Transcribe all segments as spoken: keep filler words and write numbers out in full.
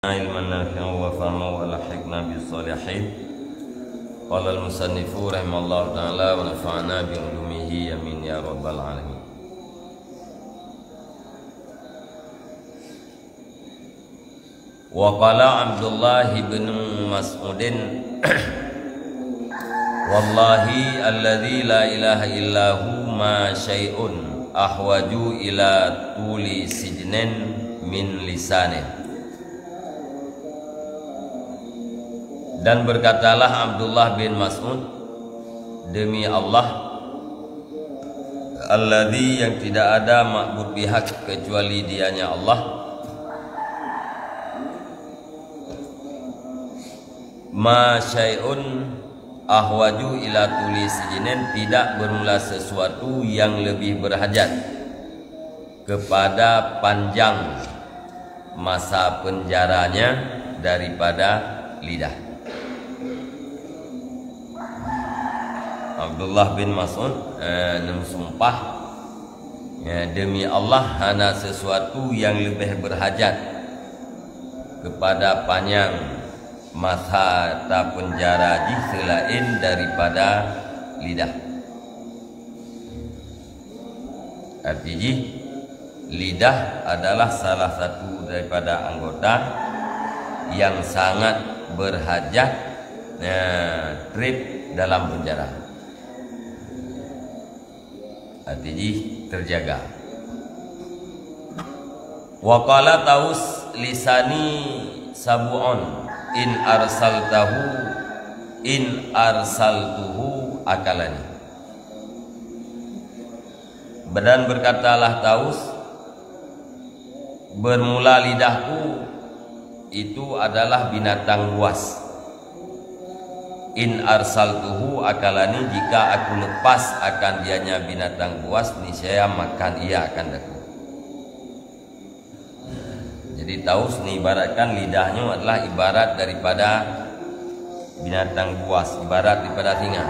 علما نافعا وفهما وألحقنا بالصالحين. قال المصنف رحمه الله تعالى ونفعنا بعلومه آمين يا رب العالمين. وقال عبد الله بن مسعود والله الذي لا إله إلا هو ما شيء أحوج إلى طول سجن من لسانه. Dan berkatalah Abdullah bin Mas'ud, "Demi Allah, Alladzi, yang tidak ada ma'bud bihaq kecuali Dianya Allah, ma syai'un ahwaju ila tuli sijnin, tidak bermula sesuatu yang lebih berhajat kepada panjang masa penjaranya daripada lidah." Abdullah bin Mas'ud, eh, neumeusumpah, ya, "Demi Allah, hana sesuatu yang lebih berhajat kepada panjang masa tapeunjara jih selain daripada lidah." Arti jih, lidah adalah salah satu daripada anggota yang sangat berhajat, eh, trép dalam penjara. Arti jih, terjaga. Wa qala Taus, "Lisani sabu'un, in arsaltahu, in arsaltuhu akalani." Dan berkatalah Taus, "Bermula lidahku itu adalah binatang buas. In arsaltuhu akalani, jika aku lepas akan dianya binatang buas, niscaya makan ia akan aku." Jadi, Taus ni ibaratkan lidah nyoe adalah ibarat daripada binatang buas, ibarat daripada singa.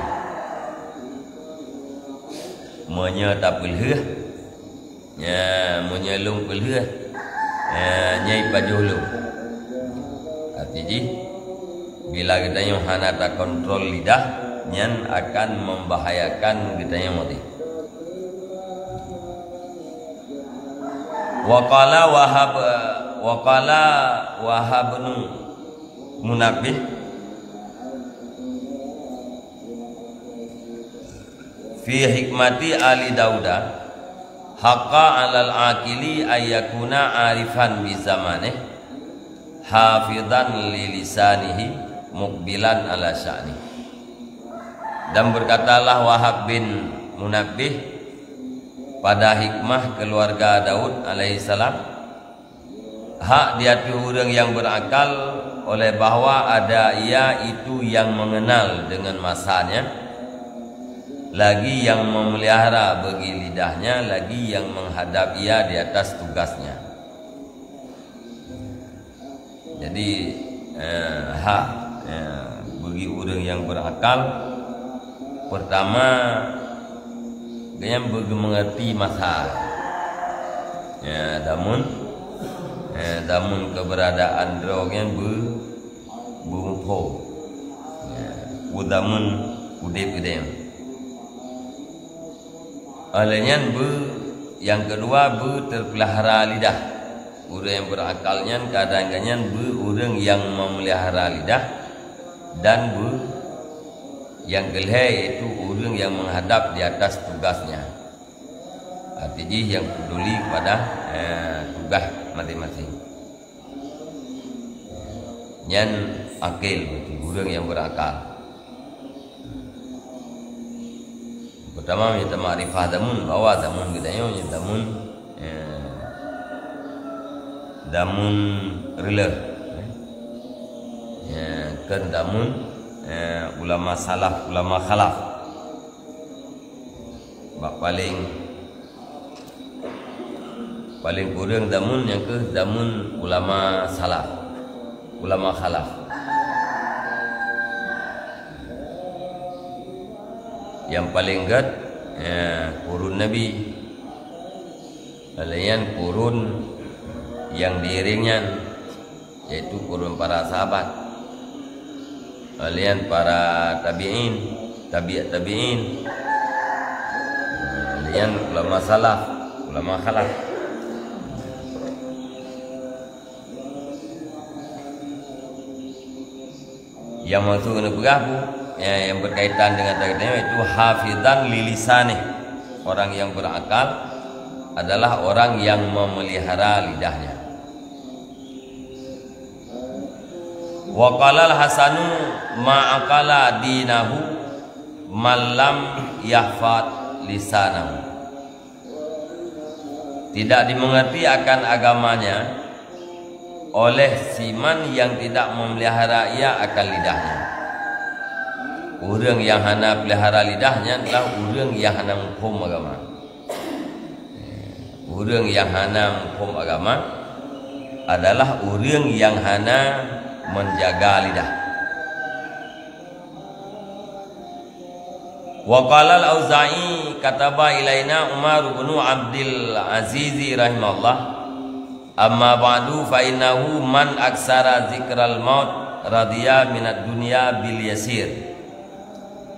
Meunyoe tapeulheueh, ya, meunyoe lôn peulheueh, ya, nyan ipajoh lôn. Arti jih, bila geutanyoe hana takontrol lidah, nyan akan membahayakan geutanyoe maté. Wa qala Wahab, wa qala Wahab bin Munabbih, "Fi hikmati ali Dauda, haqqa alal aqili ayyakuna arifan bi zamanih, hafizan li lisanihi, muqbilan ala sya'ni." Dan berkatalah Wahab bin Munabbih, pada hikmah keluarga Daud alaihissalam, hak di ateueh ureuëng nyang berakal oleh bahwa ada ia itu yang mengenal dengan masanya, lagi yang memelihara bagi lidahnya, lagi yang menghadap ia di atas tugasnya. Jadi, eh, hak, eh, bagi ureuëng nyang berakal, pertama, geuhnyan beugeumeugeurti masa. Ya, damun, eh, damun keberadaan droe nyan beu-, beumuphom. Ya, u damun udeb geuhnyan. Óh lheueh nyan beu, nyang keudua beu teupeulahara lidah. Ureuëng nyang berakal nyan kadang nyan beu ureuëng nyang memelihara lidah, dan beu nyang keulhée yaitu ureuëng nyang menghadap di atas tugasnya. Arti jih nyang peduli kepada, eh, tugas masing-masing. Nyan akil, berarti ureuëng nyang berakal. Pertama, meunyoe tamakrifah damun, bahwa damun geutanyoe nyan damun, eh, damun reuloh. Ya, kon damun, eh, ulama salaf, ulama khalaf. Bak paleng Paleng kureueng damun nyang keuh damun ulama salaf, ulama khalaf. Nyang paleng gét, eh, kurun Nabi. Laén nyan kurun nyang diiréng nyan. yaitu kurun para sahabat. Lalu nyan para tabi'in, tabi'ut tabi'in. Lalu nyan ulama salaf, ulama khalaf. Nyang maksud keuneuk peugah, ya, yang berkaitan dengan tadi, yaitu hafizan li lisanih. Orang yang berakal adalah orang yang memelihara lidahnya. Wa qalal hasanu ma aqala dinahu man lam yahfad lisanahu. Tidak dimengerti akan agamanya oleh siman yang tidak memelihara ia akan lidahnya. Ureuëng yang hana pelihara lidahnya adalah ureuëng yang hana muphom agama. Ureuëng yang hana muphom agama adalah ureuëng yang hana menjaga lidah. Wa qala al-Auza'i kataba ilaina Umar bin Abdul Aziz rahimahullah, "Amma ba'du fa innahu man aksara zikral maut radiya minad dunya bil yasir,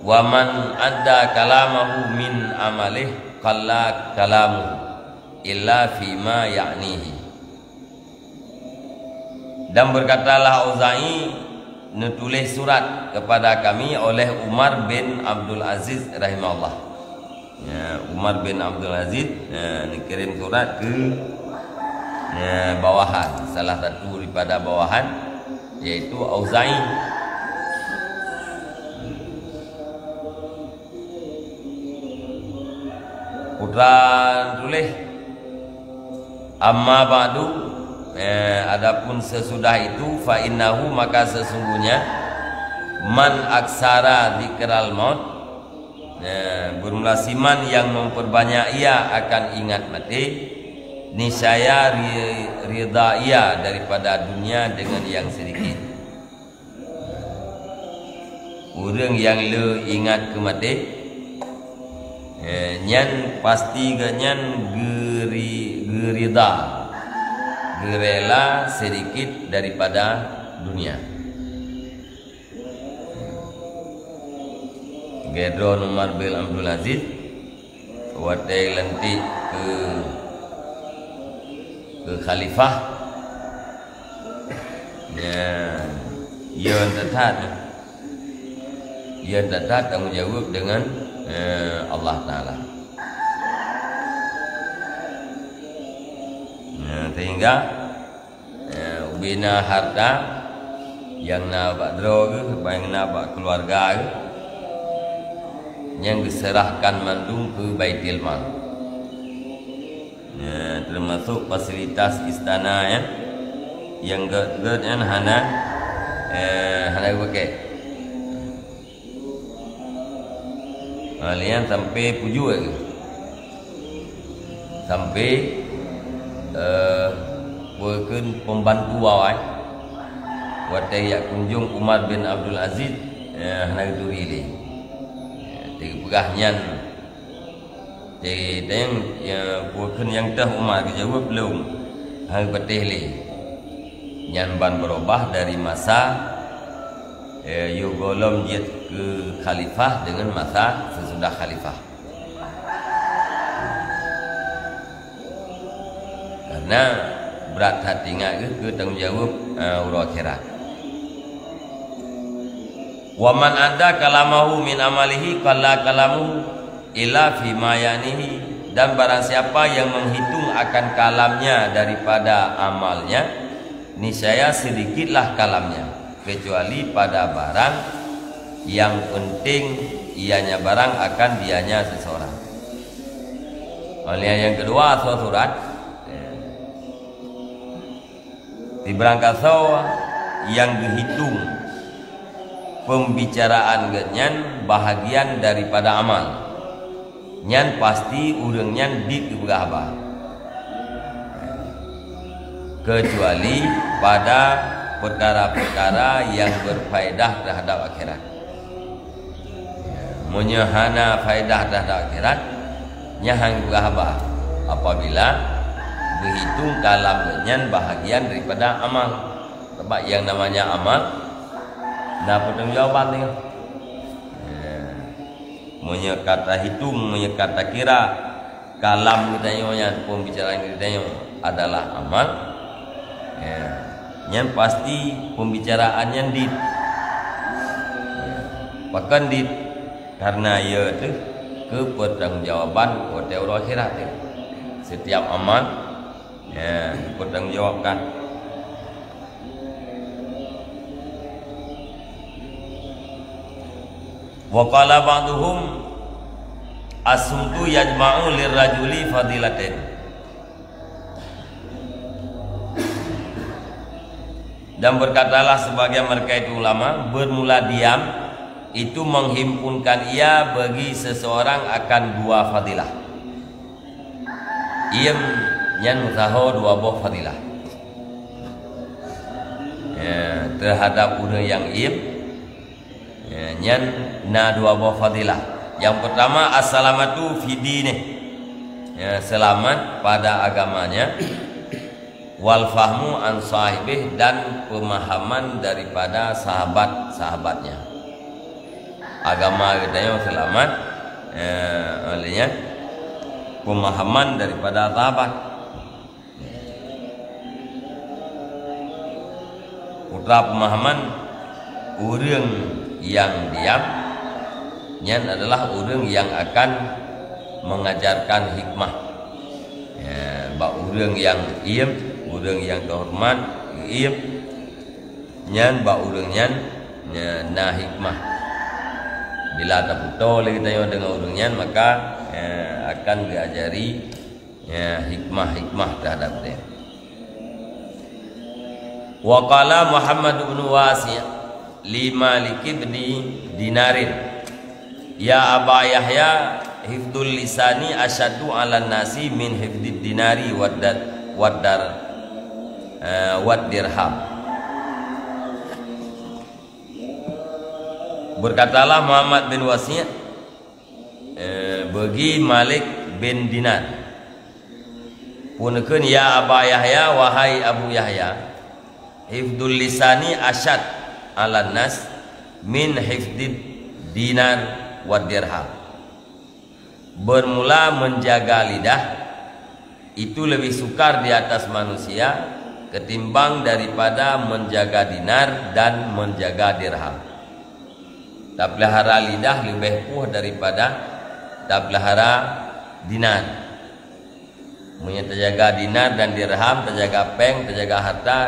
wa man adda kalamahu min amalih qalla kalamuhu illa fima ya'nihi." Dan berkatalah Auza'i, neutuléh surat kepada kami oleh Umar bin Abdul Aziz rahimahullah. Ya, Umar bin Abdul Aziz, ya, neukirim surat ke, ya, bawahan, salah satu daripada bawahan, yaitu Auza'i. Putra tuléh, "Amma ba'du, eh, adapun sesudah itu, fa innahu, maka sesungguhnya, man aksara zikral maut, eh, bermula siman yang memperbanyak ia akan ingat maté, niscaya ri-, ridha ia daripada dunia dengan yang sedikit." Ureuëng nyang le ingat keu maté, eh, nyan pasti gobnyan geuri-, geurida, geurela sidikit daripada dunia. Lagée droe Umar bin Abdul Aziz, watée lantik keu, keu khalifah, nyan, yön that-that, yön that-that tanggong jaweueb deungon, eh, Allah Taala. Nah, sehingga Eh, ubena harta nyang na bak droe geuh, nyang na bak keuluwarga geuh, nyang geuseurahkan mandum keu Baitul Mal. Eh, teumasok fasilitas istana, ya, nyang gét-gét nyan hana, eh, hana geupakée. Ha, lheueh nyan sampai peue jeuet geuh. Sampai, eh, peue kheun pembantu awai. Watée jak kunjong Umar bin Abdul Aziz, eh, hana geuturi lé. Eh, teupeugah nyan. Teudeungoe, ya, peue kheun nyang teuh Umar geujaweueb lom, hana geupatéh lé. Nyan ban beurubah dari masa, eh, yôh gohlom jeuet keu khalifah deungon masa seusudah khalifah. Karena brat that ingat geuh keu tanggong jaweueb, eh, uroe akhirat. "Wa man adda kalamahu min amalihi qalla kalamuhu illa fima ya'nihi," dan barang siapa yang menghitung akan kalamnya daripada amalnya, niscaya sedikitlah kalamnya, kecuali pada barang yang penting, ianya barang akan dianya seseorang. Oleh yang kedua, asoe surat, ya. Sibarang asoe nyang geuhitong peumbicaraan geuh nyan bahagian daripada amal, nyan pasti ureuëng nyan diet geupeugah haba, keucuali pada peukara-peukara nyang beufaedah teuhadab akhirat. Meunyoe hana faedah teuhadab akhirat, nyan han geupeugah haba, apabila geuhitong kalam geuh nyan bahagian daripada amal. Sabab yang namanya amal na pertanggungjawaban nyoe. Ya. Meunyoe ka tahitung, meunyoe ka takira, kalam geutanyoe nyan, pembicaraan geutanyoe adalah amal, ya, nyan pasti pembicaraan nyan dit. Ya. Pakon dit? Karena ié teuh keu pertanggungjawaban watée uroe akhirat teuh. Setiap amal, ya, dipertanggungjawabkan. Wa qala ba'duhum, "As-sumtu yajma'u lirrajuli fadilatain." Dan berkatalah sebagian mereka itu ulama, bermula diam itu menghimpunkan ia bagi seseorang akan dua fadilah. Iem nyan meusaho dua boh fadilah. Ya, terhadap ureuëng nyang iem, ya, nyan na dua boh fadilah. Yang pertama, as-salamatu fi dinih. Ya, selamat pada agamanya. Wal fahmu an sahibih, dan pemahaman daripada sahabat-sahabatnya. Agama geutanyoe selamat, eh, oleh nyan pemahaman daripada sahabat. Putra pemahaman, ureuëng nyang diam nyan adalah ureuëng nyang akan mengajarkan hikmah. Ya, bak ureuëng nyang iem, ureuëng nyang teuhoreumat, iem, nyan bak ureuëng nyan, ya, na hikmah. Bila tapeutoe lé geutanyoe deungon ureuëng nyan, maka, ya, akan geuajari, ya, hikmah-hikmah terhadap dia. Wa qala Muhammad bin Wasi' li Malik bin Dinarin, "Ya Aba Yahya, hifdul lisani asyaddu 'alan nasi min hifdid dinari wad dar-, wad dar-, eh, wad dirham." Berkatalah Muhammad bin Wasi', eh, bagi Malik bin Dinar, peue neukheun, "Ya Aba Yahya, wahai Abu Yahya, hifdul lisani asyad 'alan nas min hifdid dinar wad dirham." Bermula menjaga lidah itu lebih sukar di atas manusia ketimbang daripada menjaga dinar dan menjaga dirham. Tapeulihara lidah leubeh puih daripada tapeulihara dinar. Meunyoe tajaga dinar dan dirham, tajaga péng, tajaga harta,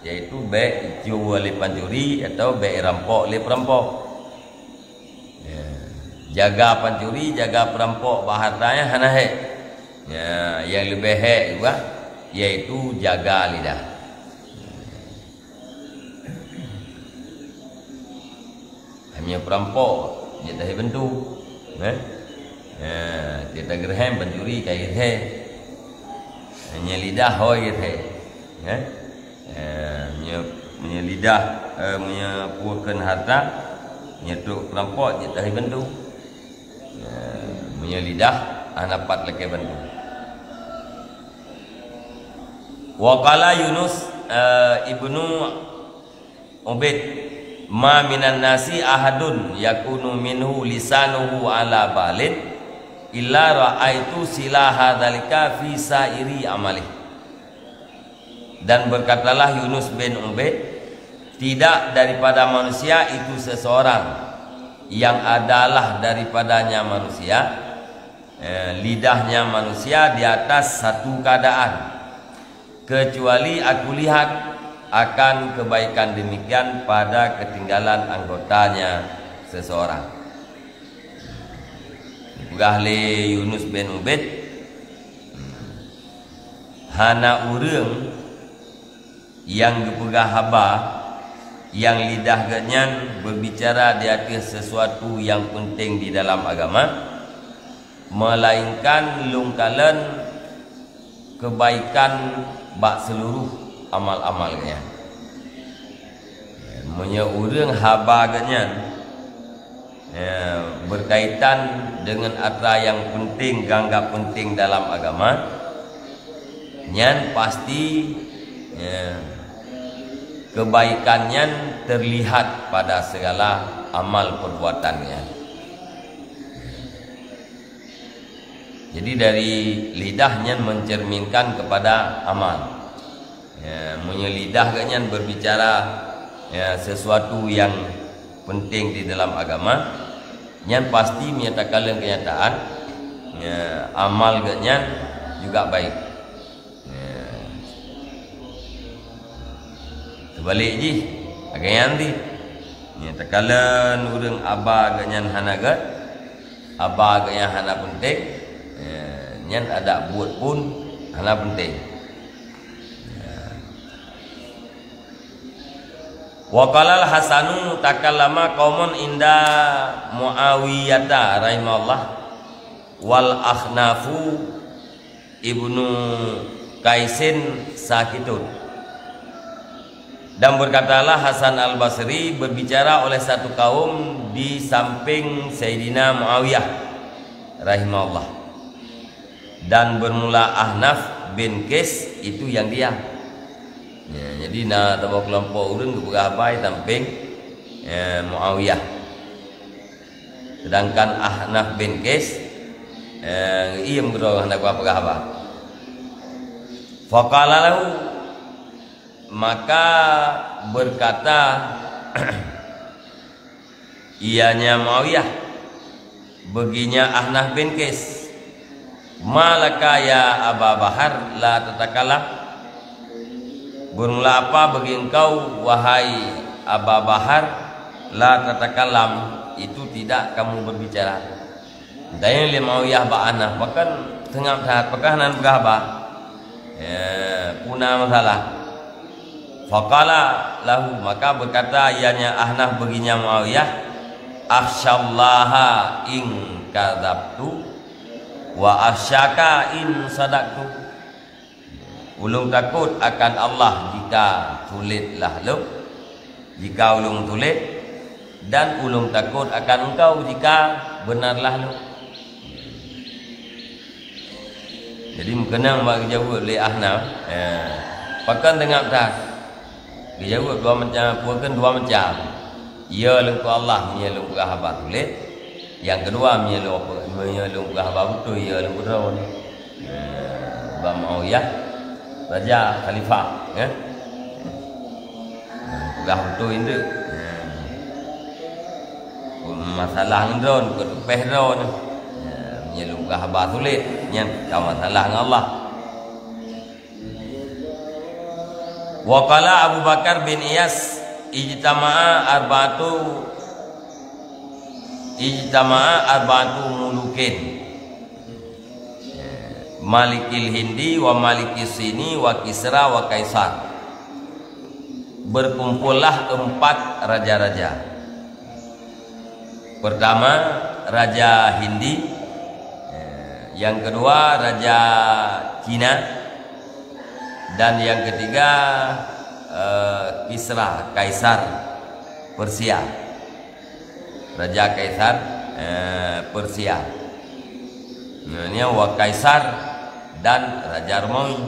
yaitu bék icue lé pancuri atau bék irampok lé peurampok. Ya. Jaga pancuri, jaga peurampok bak harta nyan hana hék. Ya, nyang leubeh hék juga, yaitu jaga lidah. Meunyoe peurampok, jeuet tahi bantu. Eh? Ya, tiep tageureuhem pancuri ka jeuet tahi. Meunyoe lidah, hôi jeuet tahi. Eh? Eh, meunyoe, meunyoe lidah, eh, meunyoe peue kheun harta, meunyoe trok peurampok, jeuet tahi bantu. Eh, meunyoe lidah, hana pat lakée bantu. Wa qala Yunus, eh, ibnu Ubaid, "Ma minan nasi ahadun yakunu minhu lisanuhu ala balin illa ra'aitu silaha dzalika fi sa'iri amalih." Dan berkatalah Yunus bin Ubaid, "Tidak daripada manusia itu seseorang yang adalah daripadanya manusia, eh, lidahnya manusia di atas satu keadaan, kecuali aku lihat akan kebaikan demikian pada ketinggalan anggotanya seseorang." Dipeugah lé Yunus bin Ubaid, hana ureuëng nyang geupeugah haba nyang lidah geuhnyan beubicara di ateueh sesuatu nyang peunteng di dalam agama, meulainkan lôn kalon keubaikan bak seuluruh amal-amal geuhnyan. Meunyoe ureuëng haba geuhnyan, ya, beukaitan deungon atra nyang peunteng, geuanggab peunteng dalam agama, nyan pasti, ya, kebaikan nyan terlihat pada segala amal perbuatan nyan. Jadi dari lidah nyan mencerminkan kepada amal. Ya, meunyoe lidah geuh nyan berbicara, ya, sesuatu yang penting di dalam agama, nyan pasti meunyoe takalon kenyataan, ya, amal geuh nyan juga baik. Ya. Teubalik jih, lagée nyan jih. Ya, takalon ureuëng aba geuh nyan hana gét, aba geuh nyan hana penting, ya, nyan adak buet pun hana penting. Ya. Wa qalal Hasanu takallama qaumun inda Muawiyata rahimahullah wal Akhnafu ibnu Kaisin sakitun. Dan berkatalah Hasan Al-Basri berbicara oleh satu kaum di samping Sayyidina Muawiyah rahimahullah. Dan bermula Ahnaf bin Qais itu yang diam. Ya, jadi na saboh kelompok ureuëng geupeugah haba samping, eh, Muawiyah. Sedangkan Ahnaf bin Qais, eh, iem keudroe hana geupeugah haba. Faqala lahu, maka berkata ianya Muawiyah, beuginya Ahnaf bin Qais, "Ma laka ya Aba Bahar la tatakallam?" Bermula apa bagi engkau, wahai Aba Bahar, la tatakallam, itu tidak kamu berbicara? Ditanyong lé Muawiyah bak Ahnaf, pakon seungab that, pakon hana neupeugah haba? Ya, peue na masalah. Faqala lahu, maka berkata ianya Ahnaf beuginya Muawiyah, "Akhsyallaha in kadzabtu wa akhsyaka in shadaqtu." Ulôn takot akan Allah jika tuléh lah lôn, jika ulôn tuléh, dan ulôn takot akan engkau jika beunarlah lôn. Jadi meukeunong bak geujaweueb lé Ahnaf, eh, pakon seungab that? Geujaweueb dua macam, pakon dua macam. Ya lôn keu Allah, meunyoe lôn peugah haba tuléh. Nyang keudua, meunyoe lôn, meunyoe lôn peugah haba beutôi, ya lôn keu droe. Eh, bak Muawiyah, raja khalifah, ya. Peugah beutôi nteuk. Eh. Masalah ngon droe, keu teupeh droe nyoe. Eh, meunyoe lôn peugah haba tuléh, nyan ka masalah ngon Allah. Wa qala Abu Bakar bin Iyas, "Ijtama'a arba'atu, ijtama'a arba'atu mulukin, Malikil Hindi wa Malikis Sini wa Kisra wa Kaisar." Berkumpullah empat raja-raja. Pertama, Raja Hindi. Eh, yang kedua, Raja Cina. Dan yang ketiga, eh, Kisra, Kaisar Persia. Raja Kaisar, eh, Persia. Nah, ini wa Kaisar dan Raja Romawi.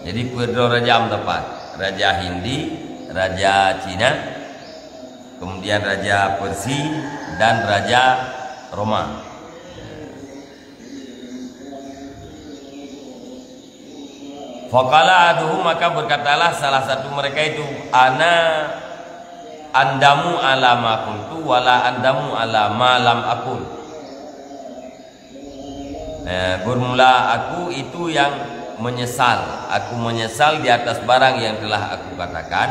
Jadi, peue droe raja meuteumpat, Raja Hindi, Raja Cina, kemudian Raja Persia, dan Raja Roma. Faqala ahaduhum, maka berkatalah salah satu mereka itu, "Ana andamu ala ma qultu, wa la andamu ala ma lam aqul." Eh, bermula aku itu yang menyesal. Aku menyesal di atas barang yang telah aku katakan,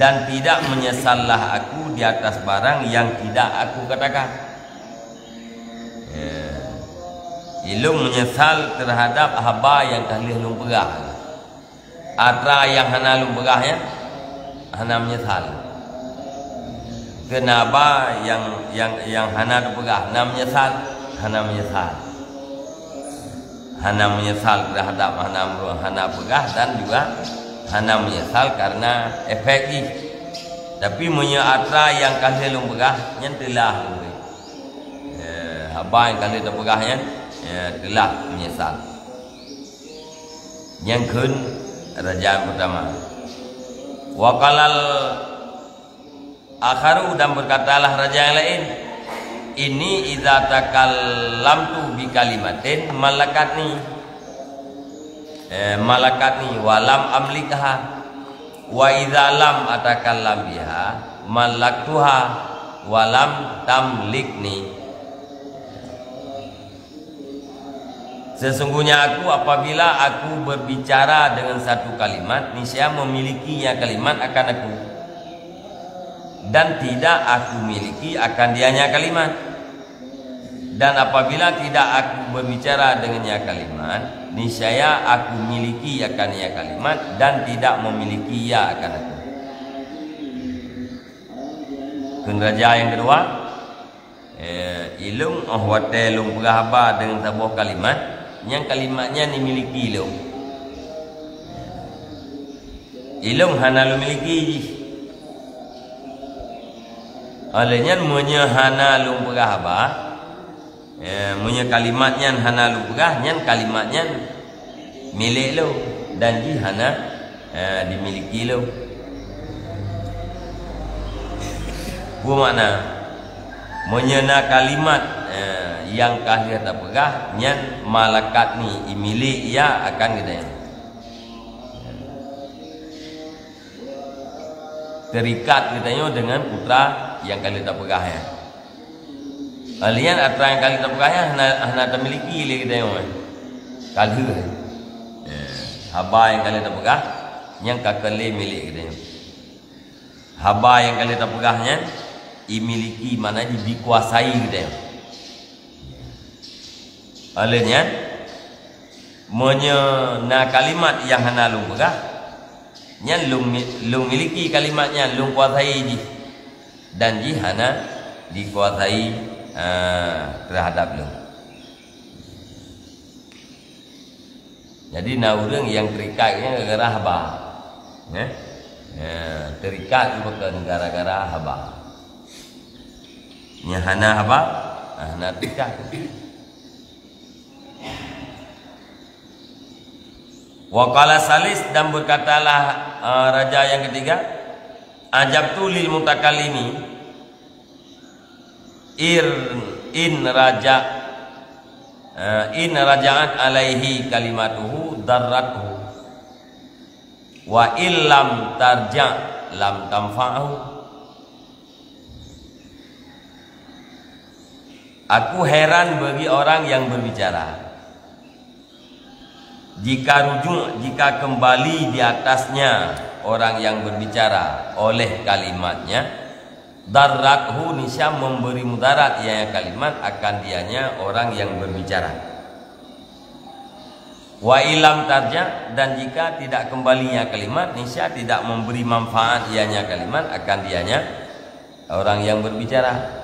dan tidak menyesallah aku di atas barang yang tidak aku katakan. Eh, ilôn menyesal terhadap haba nyang ka lheueh lôn peugah. Atra nyang hana lôn peugah nyan, hana meunyeusal. Keuneuk haba nyang, nyang, nyang hana teupeugah, hana meunyeusal, hana meunyeusal. Hana meunyeusal teuhadap hana, hana peugah dan juga hana meunyeusal karena efek jih. Tapi meunyoe atra nyang ka lheueh lôn peugah, nyan teulah lôn bri. Ya, haba nyang ka lheueh teupeugah nyan, ya, teulah meunyeusal. Nyang kheun raja nyang peutama. Wa qalal akharu, dan berkatalah raja nyang laén, "Inni idza takallamtu bi kalimatin malakatni, eh, malakatni wa lam amlikha, wa idza lam atakallam biha malaktuha wa lam tamlikni." Sesungguhnya aku, apabila aku berbicara dengan satu kalimat, niscaya memiliki nyang kalimat akan aku, dan tidak aku miliki akan dia nyang kalimat. Dan apabila tidak aku berbicara dengan nyang kalimat, niscaya aku miliki akan nyang kalimat dan tidak memiliki ia akan aku. Kheun raja nyang keudua, Eh, ilôn óh watée lôn peugah haba deungon saboh kalimat, nyang kalimat nyan jimiliki lôn. Ilôn hana lôn miliki jih. Óh lheueh nyan, meunyoe hana lôn peugah haba, eh, meunyoe kalimat nyan hana lôn peugah, nyan kalimat nyan milék lôn dan jih hana, eh, dimiliki lôn. Peue makna? Meunyoe na kalimat, eh, nyang ka lheueh tapeugah, nyan malakatni, imilék ia akan geutanyoe. Terikat geutanyoe deungon putra nyang ka lheueh tapeugah nyan. Lheueh nyan atra nyang ka lheueh tapeugah nyan hana, hana tamiliki lé geutanyoe. Ka lheueh. Eh, haba nyang ka lheueh tapeugah, nyang ka keu lé milék geutanyoe. Haba nyang ka lheueh tapeugah nyan, imiliki, makna jih dikuasai geutanyoe. Lheueh nyan, meunyoe na kalimat nyang hana lôn peugah, nyan lôn mi-, lôn miliki kalimat nyan, lôn kuasai jih, dan jih hana dikuasai, ah, terhadap lôn. Jadi, na ureuëng nyang terikat nyan gara-gara haba. Eh? Eh, terikat bukan gara-gara haba. Nyang hana haba, ah, hana terikat. Wa qala salis, dan berkatalah, eh, raja yang ketiga, "Ajabtu lil mutakallimi, ir, in raja, eh, in raja'at alaihi kalimatuhu darrathu, wa illam tarja' lam tanfa'hu." Aku heran bagi orang yang berbicara. Jika rujuk, jika kembali di atasnya orang yang berbicara oleh kalimatnya, darrathu, niscaya memberi mudarat ia kalimat akan dianya orang yang berbicara. Wa illam tarja, dan jika tidak kembalinya kalimat, niscaya tidak memberi manfaat ianya kalimat akan dianya orang yang berbicara.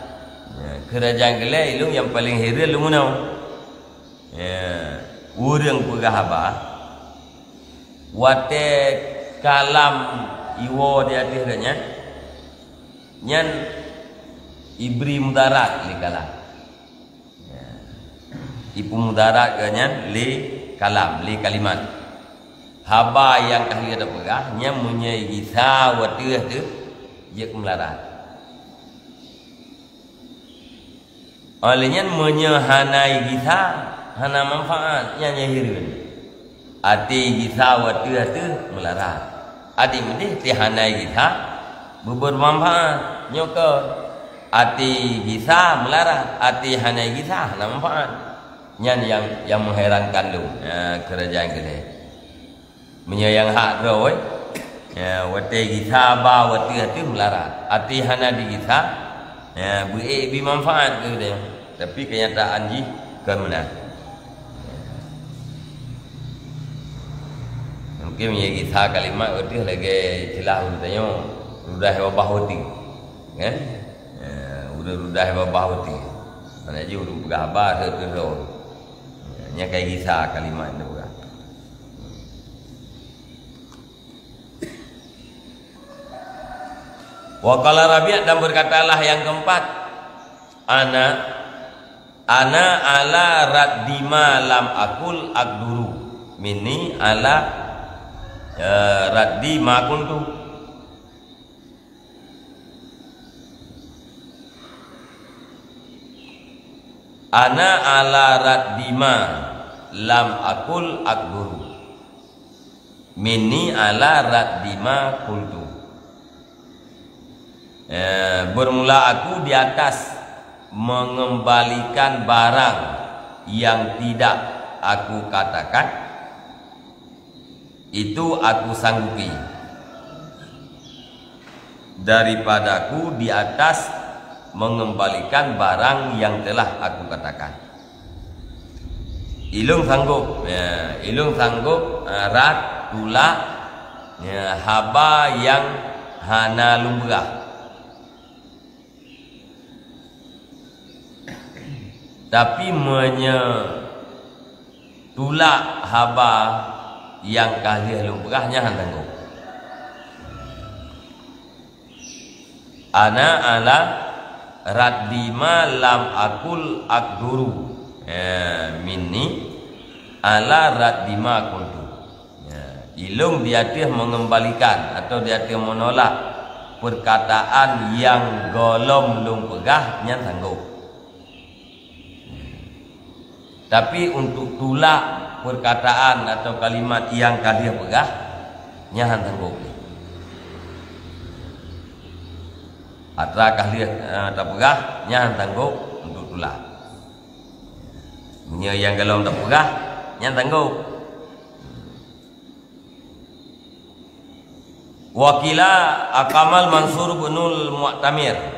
Ya, kheun raja nyang keulhèe, ilôn nyang paleng heran lôn meunoe. Ya, ureuëng peugah haba, watée kalam iwoe di ateueh geuh nyan, nyan ibri mudarat lé kalam. Ya. Ipeumudarat geuh nyan lé kalam, lé kalimat. Haba nyang ka lheueh tapeugah, nyan meunyoe igisa wateueh teuh, jeuet keu meularat. Óh lheueh nyan, meunyoe hana igisa, hana manfaat, nyan nyang hireuen. Até igisa wateueh teuh meularat. Até meudeh, até hana igisa, beubeurmanfaat. Nyoe keuh, até igisa meularat, até hana igisa hana manfaat. Nyan nyang, nyang meuherankan lôn, ha, kheun raja nyang keulhèe. Meunyoe nyang hak droe, ya, watée gisa ba wateueh teuh meularat. Até hana digisa, ya, beu-ék bi manfaat keu geutanyoe. Tapi keunyataan jih kon meunan. Mungken meunyoe gisa kalimat wateueh lagée istilah ureuëng tanyoe, rudah babah wateueh. Kan? Ya, ureuëng rudah babah wateueh. Mana jih ureuëng peugah haba teuh-teuh droe. Ya, nyan ka gisa kalimat teuh peugah. Wa qala rabi', dan berkatalah yang keempat, "Ana, ana ala raddi ma lam akul aqduru." Minni ala, eh, raddi ma qultu. Ana ala raddi ma lam aqul aqduru. Minni ala raddi ma qultu. Eh, bermula aku di atas mengembalikan barang yang tidak aku katakan, itu aku sanggupi. Daripadaku di atas mengembalikan barang yang telah aku katakan. Ilôn sanggob, ya, ilôn sanggob, ah, rad, tulak, ya, haba nyang hana lôn peugah. Tapi meunyoe tulak haba nyang ka lheueh lôn peugah, nyan han sanggob. Ana ala raddi ma lam aqul aqduru. Eh, minni ala raddi ma qultu. Ya, ilôn di ateueh mengembalikan atau di ateueh menolak perkataan nyang gohlom lôn peugah, nyan sanggob. Tapi untuk tulak perkataan atau kalimat nyang ka lheueh peugah, nyan han sanggob. Atra ka lheueh, eh, tapeugah, nyan han sanggob untuk tulak. Meunyoe nyang gohlom tapeugah, nyan sanggob. Wa qila aqamal Mansur bin Mu'tamir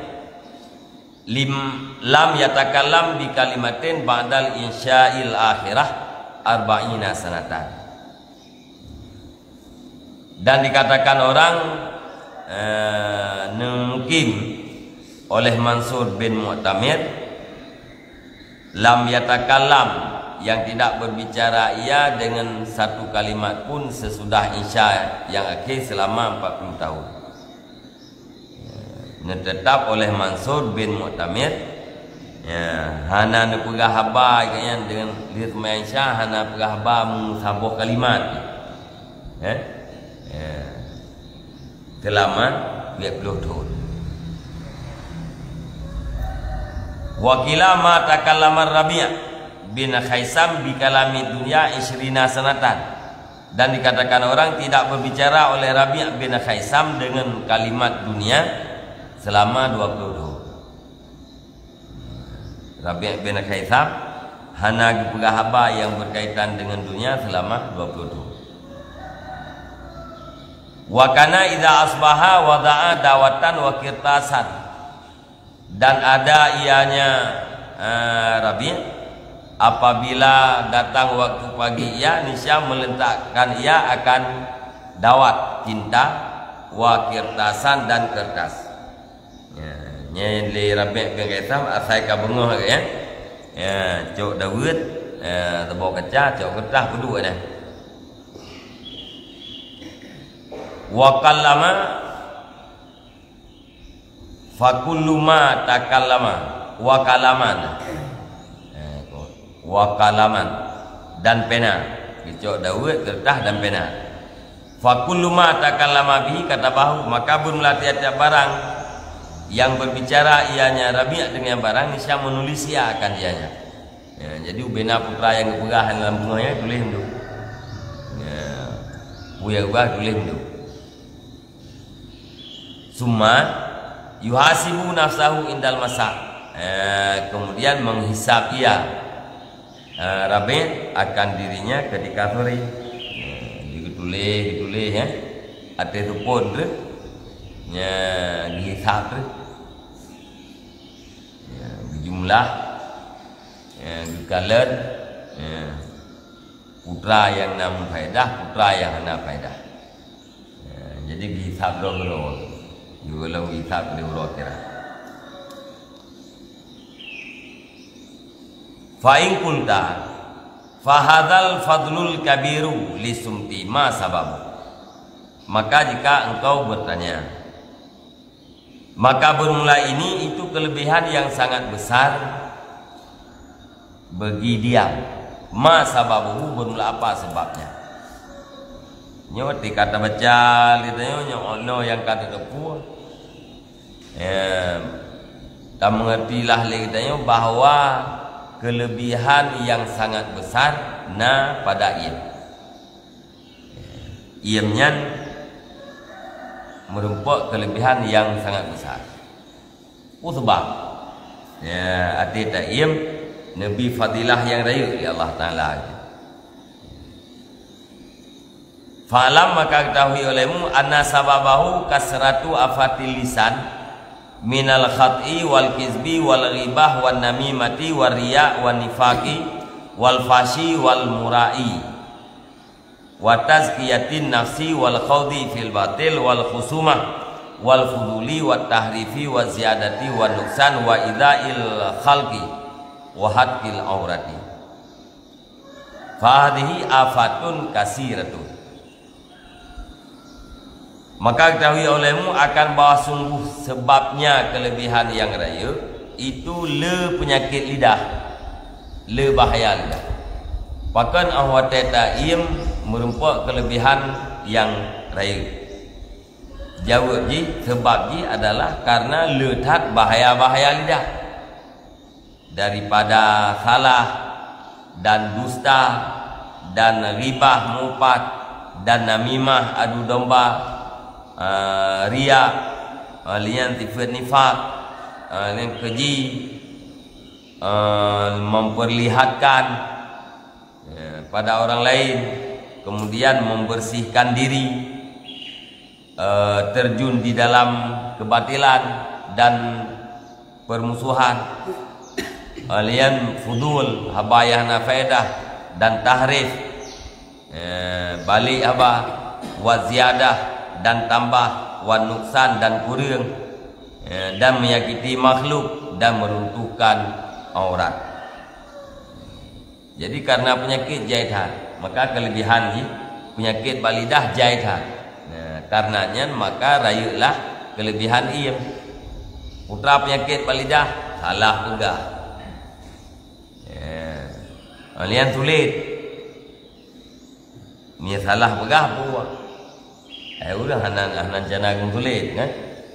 lim-, lam yatakallam bi kalimatin ba'dal insya'il akhirah arba'ina sanatan. Dan dikatakan orang, eh, neumukim oleh Mansur bin Mu'tamir, lam yatakallam, yang tidak berbicara ia dengan satu kalimat pun sesudah Isya yang akhir selama empat puluh tahun. Ya, neuteutap oleh Mansur bin Mu'tamir, ya, hana neupeugah haba, ikatnya dengan lheueh seumayang Isya hana peugah haba meusaboh kalimat. Eh? Ya. Seulama dua puluh thon. Wa qila ma takallama Rabi' bin Khaisam bi kalami dunya isyrina sanatan. Dan dikatakan orang tidak berbicara oleh Rabi' bin Khaisam dengan kalimat dunia selama dua puluh thon. Rabi' bin Khaisam hana geupeugah haba nyang berkaitan dengan dunia selama dua puluh thon. Wa kana idza asbaha wada'a dawatan wa qirtasan. Dan ada ianya, eh, Rabi', apabila datang waktu pagi ia, niscaya meletakkan ia akan dawat, tinta, wa qirtasan, dan kertas. Ya, nyan lé Rabi' bin Khaisam asai ka beungoh lagèe nyan. Ya, cok daweuet, ya, teuboh kaca, cok keureutah, peuduek nyan. Wa qallama, fa kullu ma takallama, wa qalaman. Ya, wa qalaman. Dan pena. Geucok daweuet, keureutah, dan pena. Fa kullu ma takallama bihi katabahu, maka beureulah tiap-tiap barang nyang berbicara ianya Rabi' dengan barang, niscaya menulis ia akan ianya. Ya, jadi ubena putra nyang geupeugah lam beungoh nyan tuléh meudeh. Ya, peue nyang geupeugah tuléh meudeh. Summa yuhasibu nafsahu indal masa. Eh, kemudian menghisab ia, eh, Rabi' akan dirinya ketika sore. Eh, jadi geutuléh, geutuléh, ya. Ateueh teupon tu, ya, geuhisab tu. Ya, geujumlah, ya, geukalon, ya. Putra nyang na meufaedah, putra nyang hana faedah. Ya, jadi geuhisab droe keudroe. Geuhisab keudroe kira. Fa in qulta, fa hadzal fadlul kabiru li sumti ma sababu. Maka jika engkau bertanya, maka bermula ini itu kelebihan yang sangat besar bagi diam. Ma sababuhu, bermula apa sebabnya? Nyoe tika tabaca lé tanyoe, nyoe ono nyang ka tateupeue. Eh, tameungertilah lé tanyoe bahwa kelebihan yang sangat besar na pada iem. Iem nyan meurumpok kelebihan yang sangat besar. Peue sabab? Ya, até taiem neubi fadilah nyang rayeuk lé Allah Taala. Fa'lam, maka ketahui olehmu, anna sababahu kasratu afatil lisan, minal khat'i wal kizbi wal ghibah wan namimati war riya wan nifaqi wal fashi wal mura'i, wa tazkiyatin nafsi wal khawdi fil batil wal khusumah wal fuduli wat tahrifi wa ziyadati wan nuksan wa idzail khalqi wa hatkil aurati. Fahadhihi afatun kasiratun. Maka ketahui olehmu akan bahwa sungguh sebabnya kelebihan yang rayeuk itu le penyakit lidah, le bahaya lidah. Pakon 'oh watée taiem meurumpok kelebihan yang rayeuk? Jaweueb jih, seubab jih adalah karena le that bahaya-bahaya lidah. Daripada salah dan dusta dan ghibah, mupat dan namimah, adu domba, eh, riya, eh, lian sifat nifak, eh, lian keji, eh, memperlihatkan, eh, pada orang lain, kemudian membersihkan diri, eh, terjun di dalam kebatilan dan permusuhan. Eh, lian fudul, haba nyang hana faedah, dan tahrif, eh, balik haba, wa ziyadah, dan tambah, wa nuksan, dan kureueng, eh, dan menyakiti makhluk, dan meruntuhkan aurat. Jadi, karena penyakit jai that, maka kelebihan jih penyakit bak lidah jai that. Nah, karena nyan maka rayeuklah kelebihan iem. Putra penyakit bak lidah, salah peugah. Ya. Lian sulet. Meunyoe salah peugah, peue? Eh, ureueng hana, hana rencana geumeusulet, kan?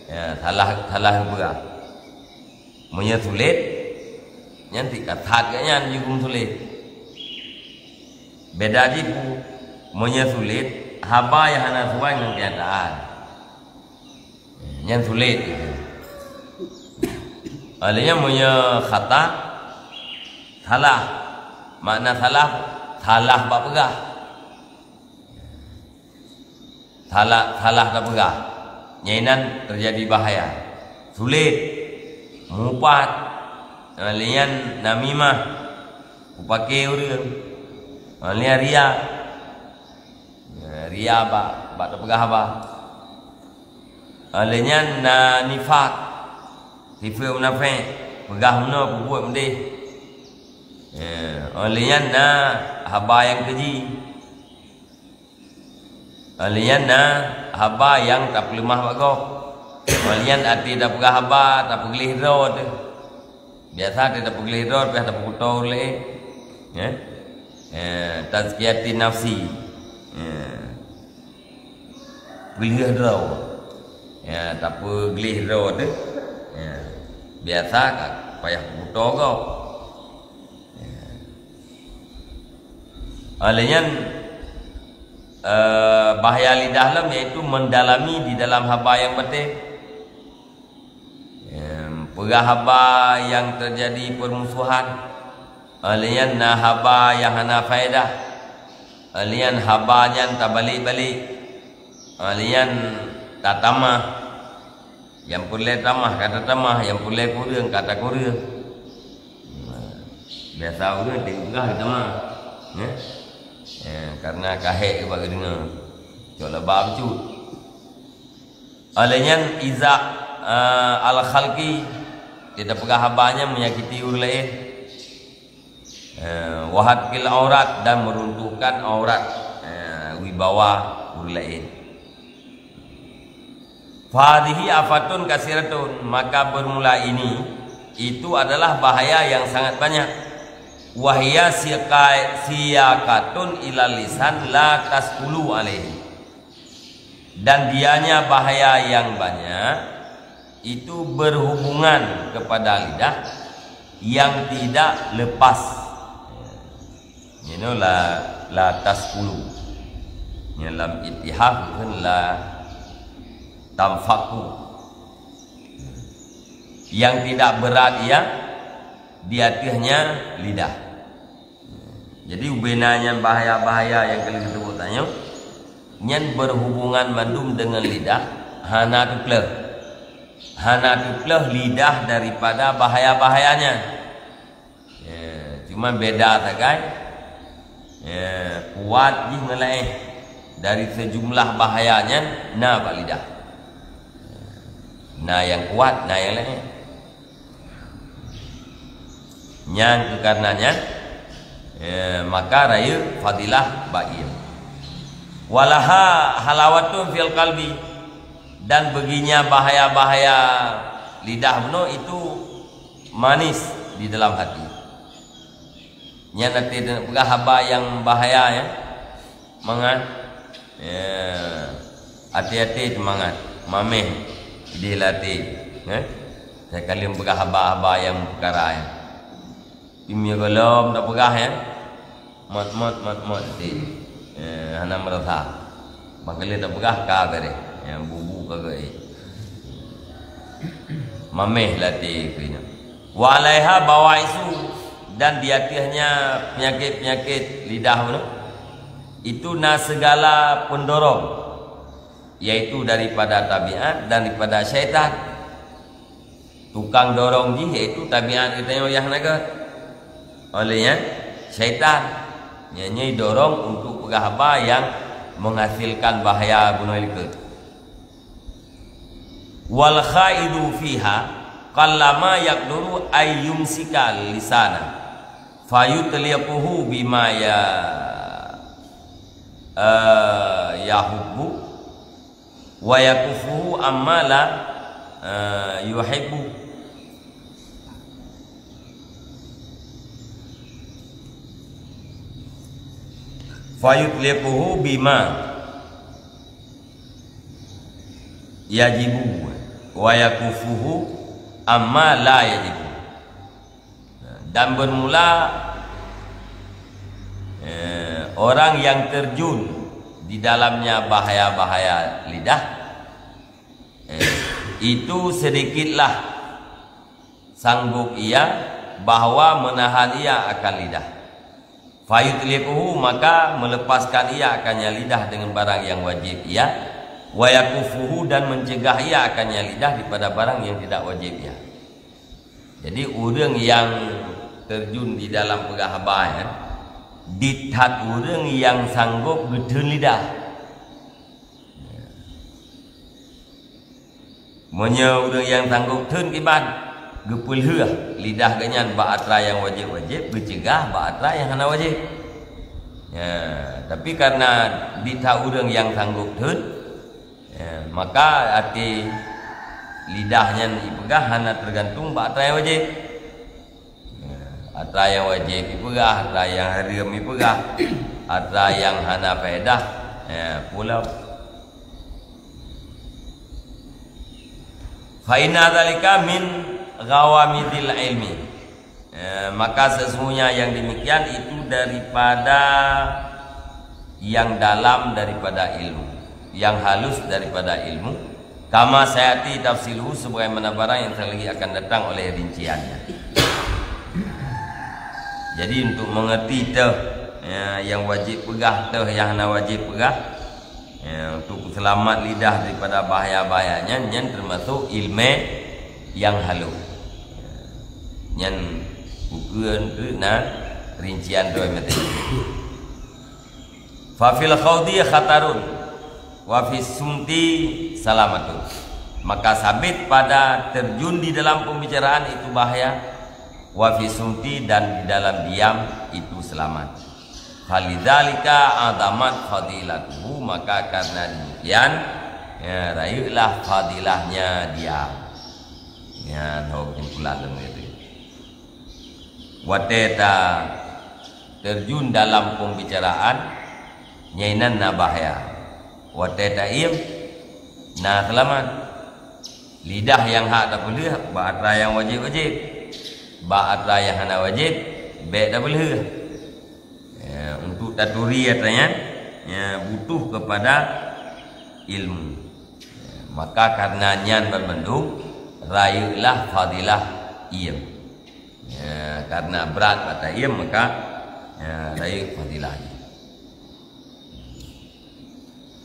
Ya, salah, salah peugah. Meunyoe sulet, nyan tika that geuh nyan jih geumeusulet. Beda jih peue? Meunyoe sulet, haba nyang hana suai ngon keunyataan. Nyan sulet itu. Oleh nyan meunyoe khata, salah. Makna salah, salah bak peugah. Salah, salah tapeugah. Nyan inan teujadi bahaya. Sulet, mupat, oleh nyan namimah, peupaké ureueng, oleh nyan riya. Nah, riya bak, bak tapeugah haba. Oleh nyan na nifak, sifeuet munafék, peugah meunoe, peubuet meudeh. Ya, oleh nyan na haba nyang keji. Oleh nyan na haba nyang tapeuleumah bak gob. Oleh nyan até tapeugah haba, tapeugleh droe teuh. Biasa teuh tapeugleh droe, pih tapeukuto ureueng laén. Ya? Ya, tazkiyati nafsi. Ya. Peulheueh droe. Ya, tapeugleh droe teuh. Ya. Biasa ka payah peukuto gob. Ya. Oleh nyan, eh, bahaya lidah lom, yaitu mendalami di dalam haba nyang batée. Em, peugah haba nyang teujadi peurmusohan, oleh nyan na haba nyang hana faedah, oleh nyan haba nyan tabalek-balek, oleh nyan tatamah. Nyang peureulée tamah ka tatamah, nyang peureulée kureueng ka takureueng. Biasa ureueng teupeugah geutamah, ya. Ya, karena ka hék bak geudeungoe. Cok laba bacut. Oleh nyan iza, eh, al-khalqi, dia tapeugah haba nyan menyakiti ureueng laén. Eh, wa hatkil aurat, dan meruntuhkan aurat, eh, wibawa ureueng laén. Fahadhihi afatun kasiratun, maka bermula ini, itu adalah bahaya yang sangat banyak. Wahya siqa-, siyaqatun ilal lisan la tasqulu alaihi. Dan dianya bahaya yang banyak itu berhubungan kepada lidah yang tidak lepas. Nyoe la, la tasqulu. Nyoe lam ittihaf kan la tanfaku. Yang tidak berat ia di ateuehnya lidah. Jadi ubena nyan bahaya-bahaya nyang ka lheueh geusebut tanyoe, nyan berhubungan mandum dengan lidah, hana teukleuh. Hana teukleuh lidah daripada bahaya-bahaya nyan. Ya, cuma beda sagai. Ya, kuat jih ngon laén. Dari sejumlah bahaya nyan na bak lidah. Na nyang kuat, na nyang laén. Nyang keu karena nyan, eh, maka rayeuk fadilah bak ie. Walaha halawatun fil qalbi, dan baginya bahaya-bahaya lidah bunoe itu manis di dalam hati. Nyan até teupeugah haba nyang bahaya, ya. Mangat. Ya. Até-até teumangat. Mameh idéh lam até. Eh? Takalon peugah haba-haba nyang peukara, ya. Meunyoe gohlom tapeugah, ya. Mot, mot, mot, mot até. Ya, hana meurasa. Bang kali tapeugah ka beureh. Ya, bubu ka geuék. Mameh lam até keuh nyan. Wa alaiha bawa'isu, dan di ateuehnya penyakit-penyakit lidah tu, itu na segala pendorong, yaitu daripada tabiat dan daripada syaitan. Tukang dorong jih yaitu tabiat geutanyoe nyang hana gét. Oleh nyan, syaitan nyan jidorong untuk peugah haba nyang menghasilkan bahaya bunoe likot. Wal khaidu fiha qallama yaqduru ay yumsika lisana, fayutliquhu bima ya, eh, yahubbu, wa yakuffuhu amma la, eh, yuhibbu. Fayutliquhu bima yajibu wa yakuffuhu amma la yajibu. Dan bermula, eh, orang yang terjun di dalamnya bahaya-bahaya lidah, eh, itu sedikitlah sanggup ia bahwa menahan ia akan lidah. Fayutliquhu, maka melepaskan ia akannya lidah dengan barang yang wajib ia, wa yakuffuhu, dan mencegah ia akannya lidah daripada barang yang tidak wajib ia. Jadi ureuëng nyang terjun di dalam peugah haba nyan, di that ureuëng nyang sanggup geutheun lidah. Meunyoe ureuëng nyang sanggob theun kiban, geupeulheueh lidah geuhnyan bak atra nyang wajéb-wajéb, geuceugah bak atra nyang hana wajéb. Ya, tapi kareuna di that ureuëng nyang sanggob theun, ya, maka até lidah nyan ipeugah hana teugantung bak atra nyang wajéb. Ya, atra nyang wajéb ipeugah, atra nyang hareuem ipeugah, atra nyang hana faedah, ya, pulo. Fa inna dzalika min ghawamidil ilmi. Ya, maka sesungguhnya yang demikian itu daripada yang dalam daripada ilmu, yang halus daripada ilmu. Kama sayati tafsiluhu, sebagaimana barang yang telah lagi akan datang oleh rinciannya. Jadi untuk mengerti teuh, ya, yang wajéb peugah teuh, yang hana wajéb peugah, ya, untuk seulamat lidah daripada bahaya-bahaya nyan, nyan termasuk ilmu yang halus. Nyan buku na rincian dua materi. Fa fil khaudi khatarun, wa fis sumti salamatun. Maka sabit pada terjun di dalam pembicaraan itu bahaya, wa fis sumti, dan di dalam diam itu selamat. Falidzalika azamat fadilatuhu, maka karena demikian, ya, rayeuklah fadilahnya diam. Nyan ho kesimpulan lom itu. Watée ta terjun dalam pembicaraan, nyan na bahaya. Watée taiem, na seulamat. Lidah nyang hak tapeulheueh bak atra nyang wajéb-wajéb, bak atra nyang hana wajéb bék tapeulheueh. Ya, untuk taturi atra nyan, ya, butuh kepada ilmu. Ya, maka karena nyan banmandum, rayeuklah fadilah iem. Ya, karena brat bak taiem, maka, ya, rayeuk fadilah iem.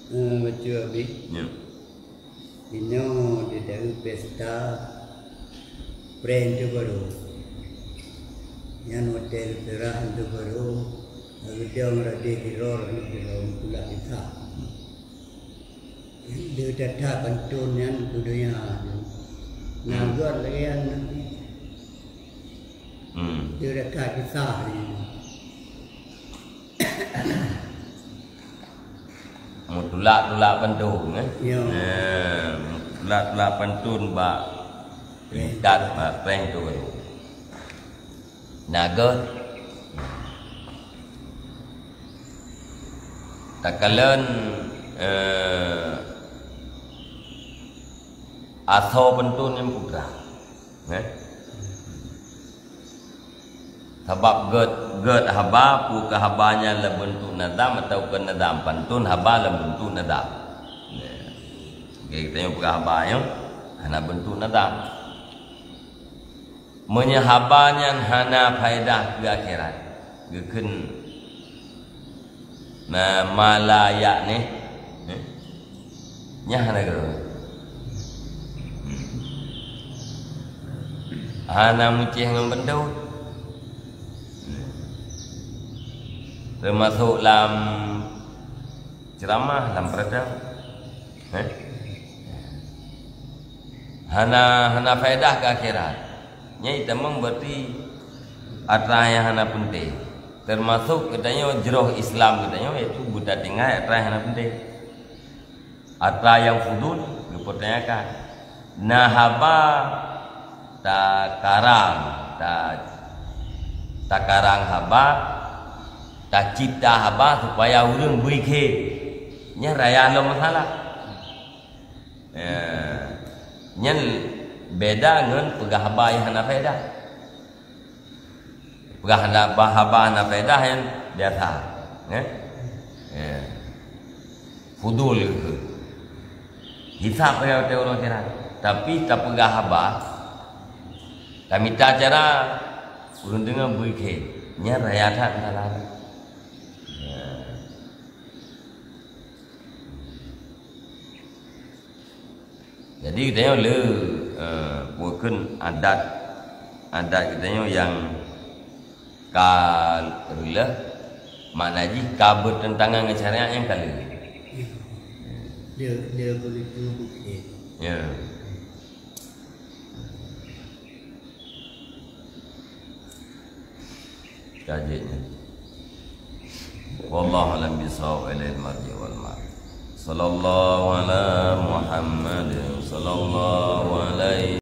Eh, bacut abéh. Ya. Inoe di daerah pesta prank tu baru. Nyan hotel Perak tu baru. Geudong radeh di ror, di ror pula kita. Dia datang pantun nyan ke dunia. Nah, hmm, buat lagi yang nanti. Hmm. Dia datang kisah ni. Meutulak-tulak pantun, eh? Ya. Eh, meutulak-tulak pantun bak tingkat bak prank tu. Nagot. Takalon, eh, asoe pantun nyang putra. Eh? Sabab gét, gét haba, peu keuh haba nyan lam beuntuk nazam atawa keu nazam pantun, haba lam beuntuk nazam. Nah, oke, geutanyoe peugah haba nyoe hana beuntuk nazam. Meunyoe haba nyan hana faedah keu akhirat, geukheun na ma la ya'ni, eh? Nyan hana geuh. Hana meucéh ngon beundoe. Teumasok lam ceuramah, lam peureuteun. Eh? Hana, hana faedah keu akhirat. Nyan itamong berarti atra nyang hana peunteng. Teumasok geutanyoe jroh Islam geutanyoe, yaitu beutatinggai atra nyang hana peunteng. Atra nyang fudul geupeurtanyakan. Na haba takarang, ta-, takarang haba, tacipta haba supaya ureuëng bri khe. Nyan raya lom masalah. Ya. Nyan beda ngon peugah haba nyang hana faedah. Peugah haba, haba hana faedah nyan biasa. Ya. Ya. Fudul keu. Hisab ya teu ureuëng akhirat. Tapi tapeugah haba, tamita cara ureuëng deungoe bri khe. Nyan raya that masalah. Ya. Jadi geutanyoe le, eh, bukon adat, adat geutanyoe nyang ka reuloh, makna jih ka beuteuntangan ngon syariat nyang ka le. Dia, dia boleh tunggu sikit. Ya. Ka jeuet nyan. Wallahu a'lam bissawab, ilaihil marji' wal ma'ab. Sallallahu ala Muhammad, sallallahu alaihi